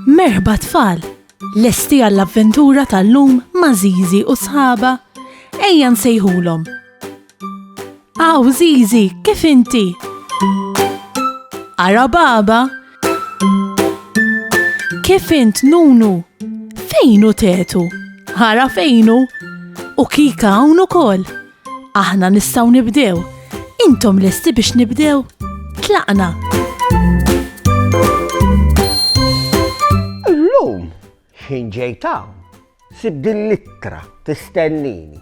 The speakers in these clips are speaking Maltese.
Merħba tfal! Lesti għall-avventura tal-lum ma' Zizi u sħaba? Ejja nsejħulhom. Aw Zizi, kif inti? Ara baba! Kif int Nunu? Fejnu tetu? Ara fejnu? U Kika hawn ukoll. Aħna nistgħu nibdew. Intom lesti biex nibdew? Tlaqna! Illum, x'ħin ġejt hawn, sibt din l-ittra tistennini.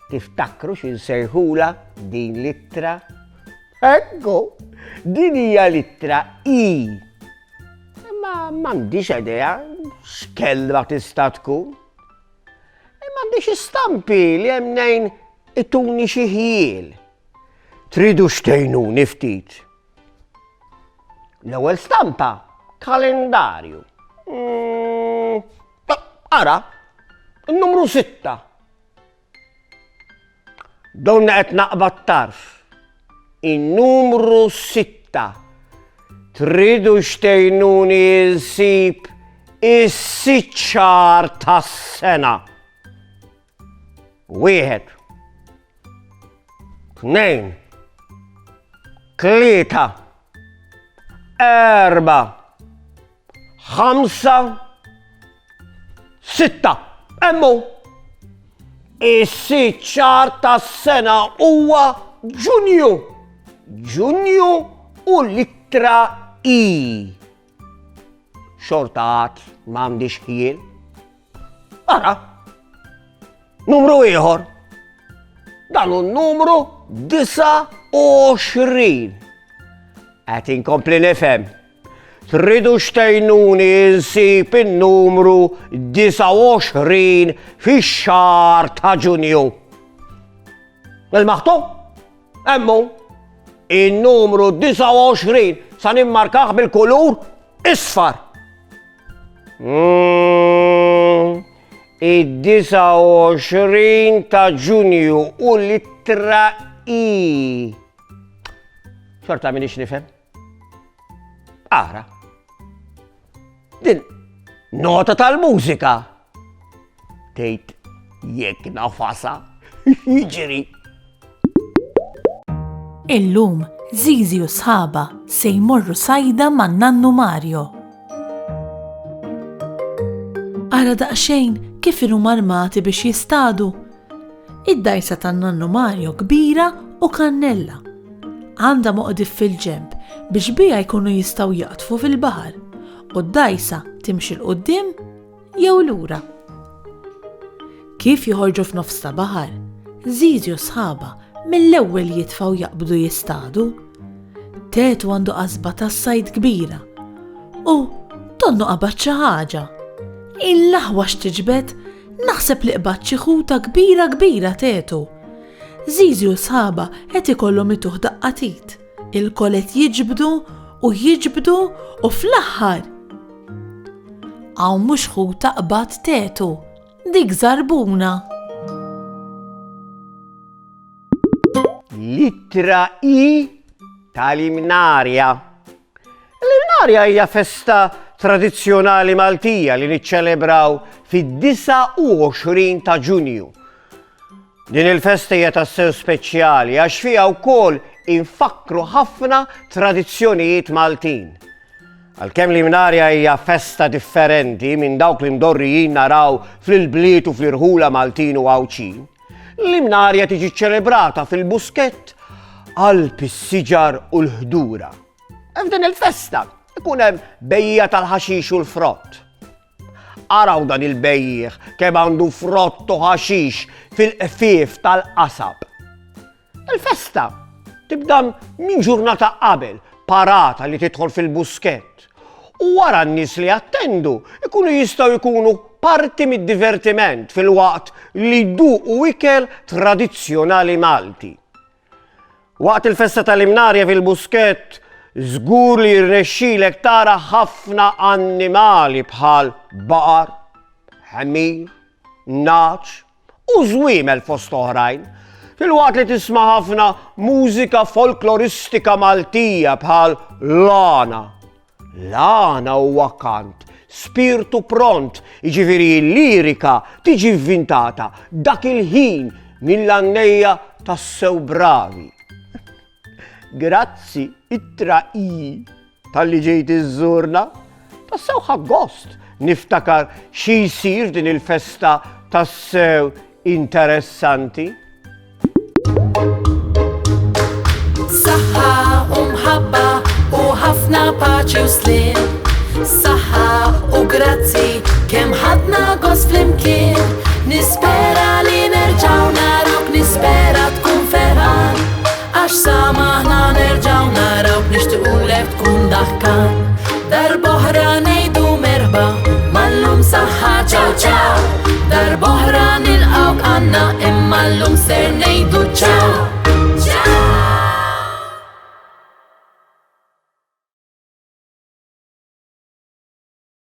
Tiftakru x'insejħulha din l-ittra? Ekku, din hija l-ittra I. Imma m'għandix idea x'kelma tista' tkun. Imma għandi xi stampi li hemm nejn ituni xi ħjiel. Tridu xtejnuni ftit. L-ewwel stampa, kalendarju. Mm, ara, n-numru sitta. Donna qed naqbad tarf. In-numru sitta. Tridu xtejnuni nsib is-sitt xahar tas-sena. Wieħed. Tnejn. Tlieta. Erba'. Ħamsa, sitta, emmu. Is-sitt xahar tas-sena huwa Ġunju. Ġunju u l-ittra I. Xorta għad m'għandix ħjiel. Ara, numru ieħor. Dan hu n-numru 29. Qed inkompli nifhem. Tridu xtejnuni nsib in-numru 29 fix-xahar ta' Ġunju. Il-maħtu? Emmu, in-numru 29 sa nimmarkah bil-kulur isfar. Mm, id-29 ta' Ġunju u l-ittra I. Xorta minix nifhem. Ara. Din nota tal-mużika. Tgħid jekk nafasa jiġri. Illum, Zizi u sħaba se jmorru sajda man nannu Mario. Ara daqsxejn kif inhuma armati biex jistadu. Id-dgħajsa tan-nannu Mario kbira u kannella. Għandha moqdif fil-ġenb biex biha jkunu jistgħu jaqdfu fil-baħar u d-dgħajsa timxi 'l quddiem jew lura. Kif joħorġu f'nofs ta' baħar, Zizi u sħabha mill-ewwel jitfgħu jaqbdu jistadu. Tetu għandu qasba tas-sajd kbira u donnu qabad xi ħaġa. Il-laħwa x'tiġbed, naħseb li qbad xi ħuta kbira kbira Tetu. Zizi u sħabha qed ikollhom ituh daqqa t'id. Ilkoll qed jiġbdu u jiġbdu u fl-aħħar Hawn mhux ħuta qbad Tetu, dik żarbuna. L-ittra I tal-Imnarja. L-Imnarja hija festa tradizzjonali Maltija li niċċelebraw fid-29 ta' Ġunju. Din il-festa hija tassew speċjali għax fiha wkoll infakkru ħafna tradizzjonijiet Maltin. Għalkemm l-Imnarja hija festa differenti minn dawk li mdorrijin naraw fl-bliet u fl-irħula Maltin u Għawdxin, l-Imnarja tiġi ċelebrata fil-Buskett qalb is-siġar u l-ħdura. F'din il-festa ikun hemm bejjiegħa tal-ħaxix u l-frott. Araw dan il-bejjiegħ kemm għandu frott u ħaxix fil-qfief tal-qasab. Il-festa tibda minn ġurnata qabel, parata li tidħol fil-buskett. U wara n-nies li jattendu ikunu jistgħu jkunu parti mid-divertiment filwaqt li jduqu ikel tradizzjonali Malti. Waqt il-festa tal-Imnarja fil-Buskett, żgur li jirnexxilek tara ħafna annimali bħal baqar, ħemir, nagħaġ u żwiemel fost oħrajn, filwaqt li tisma' ħafna mużika folkloristika Maltija bħal l-għana. L-għana huwa kant. Spirtu pront, jiġifieri l-lirika tiġi vvintata dak il-ħin mill-għannejja tassew bravi. Grazzi, ittra I, talli ġejt iżżurna. Tassew ħadt gost niftakar xi jsir f'din il-festa tassew interessanti. Saħħa u mħabba u ħafna paċi u sliem. Saħħa u grazzi kemm ħadna gost flimkien. Nispera li nerġgħu narawk, nispera tkun ferħan. Għax sa maħna nerġgħu narawk nixtiequlek tkun daħkan. Darb'oħra ngħidu merħba, mallum saħħa ċaw ċaw. Darb'oħra nilqgħuk għandna imma llum ser.